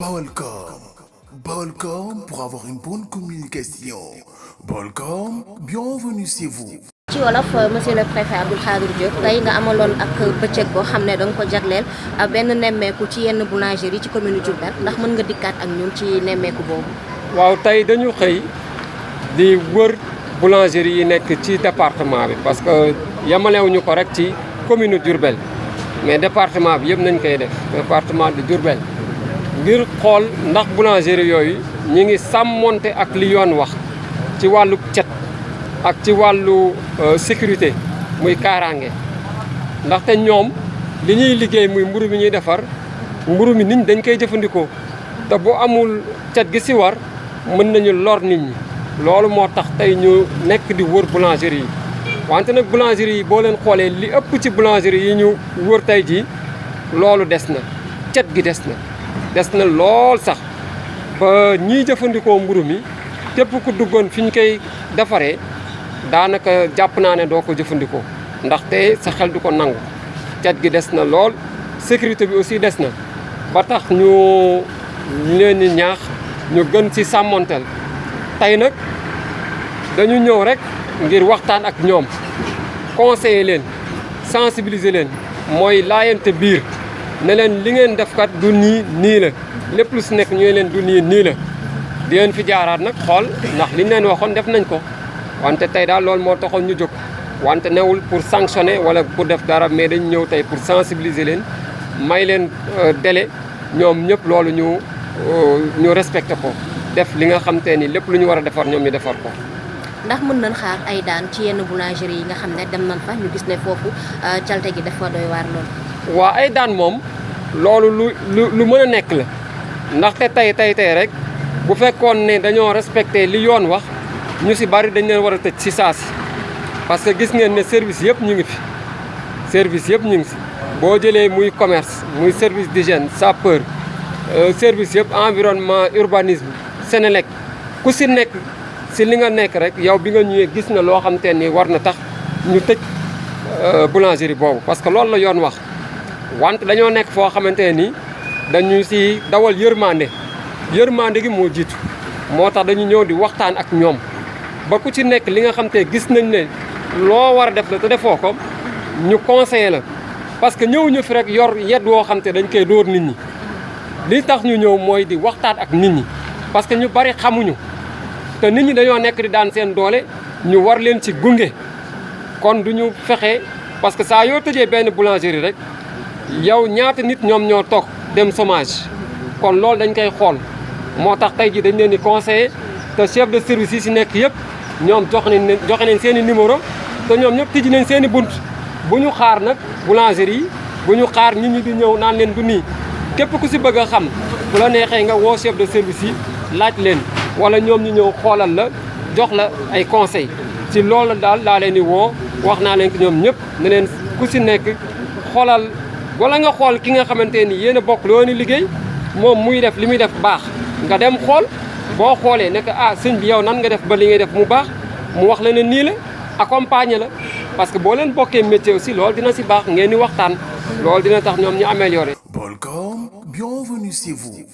Balcom. Balcom pour avoir une bonne communication. Balcom, bienvenue chez vous. ci wolof monsieur le préfet Abdou Khadir Diop tey nga amaloon ak bëccëg boo xam ne danga ko jagleel benn nemmeeku ci yenn boulangerie ci commune Diourbel ndax mën nga dikkaat ak ñun ci nemmeeku boobu. waaw tey dañu xëy di wër boulangerie yi nekk ci département bi parce que yamalewuñu ko rek ci commune Diourbel mais département bi yëpp nañ koy def département de Diourbel ngir xool ndax boulangerie yooyu ñi ngi sàmmonte ak li yoon wax ci wàllu cet ak ci wàllu sécurité muy kaaraange ndaxte ñoom li ñuy liggéey muy mburu mi ñuy defar mburu mi nit dañ koy jëfandikoo te bu amul cet gi si war mën nañu lor nit ñi loolu moo tax tey ñu nekk di wër boulangerie yi wante nag boulangerie yi boo leen xoolee li ëpp ci boulangerie yi ñu wër tey jii loolu des na cet gi des na lool sax ba ñiy jëfandikoo mburu mi képp ku duggoon fi ñu koy defaree daanaka jàpp naa ne doo ko jëfandikoo ndaxte sa xel du ko nangu cet gi des na lool sécurité bi aussi des na ba tax ñu leen di ñaax ñu gën ci sàmmonteel tey nag dañu ñëw rek ngir waxtaan ak ñoom conseiller leen sensibiliser leen mooy laayante biir ne leen li ngeen def kat du nii la lépp lu si nekk ñu leen du nii la di leen fi jaaraat nag xool ndax liñ leen waxoon def nañ ko wante tey daal loolu moo taxoon ñu jóg wante newul pour sanctionner wala pour def dara mais dañ ñëw tey pour sensibiliser leen may leen délai ñoom ñëpp loolu ñu respecté ko def li nga xam te ni lépp lu ñu war a defar ñoom ñu defar ko. ndax mën nañ xaar ay daan ci yenn boulangerie yi nga xam ne dem nañ fa ñu gis ne foofu calte gi dafa doy waar loolu. waa ay daan moom loolu lu mën a nekk la ndaxte tey rek bu fekkoon ne dañoo respecté li yoon wax ñu si bari dañ leen war a tëj si saasi parce que gis ngeen ne service yëpp ñu ngi fi service yëpp ñu ngi si boo jëlee muy commerce muy service d'hygiène sapeur service yëpp environnement urbanisme Sénélec ku si nekk si li nga nekk rek yow bi nga ñëwee gis na loo xam te ni war na tax ñu tëj boulangerie boobu parce que loolu la yoon wax wante dañoo nekk foo xamante ni dañu si dawal yërmande gi moo jiitu moo tax dañu ñëw di waxtaan ak ñoom ba ku ci nekk li nga xam te gis nañ ne loo war a def la te defoo ko ñu conseiller la parce que ñëw ñu fi rek yor yedd woo xam te dañ koy dóor nit ñi li tax ñu ñëw mooy di waxtaan ak nit ñi parce que ñu bari xamuñu te nit ñi dañoo nekk di daan seen doole ñu war leen ci gunge kon duñu fexe parce que saa yoo tëjee benn boulangerie rek yow ñaata nit ñoom ñoo toog dem chômage kon loolu dañ koy xool moo tax tey jii dañ leen di conseiller te chef de service yi si nekk yëpp ñoom joxe nañ seen i numéro te ñoom ñëpp tijji nañ seen i bunt bu ñu xaar nag boulangerie yi bu ñu xaar nit ñi di ñëw naan leen du nii képp ku si bëgg a xam bu la neexee nga woo chef de service yi laaj leen wala ñoom ñu ñëw xoolal la jox la ay conseil ci loolu daal laa leen di woo wax naa leen ko ñoom ñëpp ne leen ku si nekk xoolal wala nga xool ki nga xamante ni yéen a bokk loo ni liggéey moom muy def li muy def baax nga dem xool boo xoolee ne sëñ bi yow nan nga def ba li ngay def mu baax mu wax la ne nii la accompagner la parce que boo leen bokkee métier aussi loolu dina si baax ngeen di waxtaan loolu dina tax ñoom ñu améliorer. Balcom, bienvenue chez vous.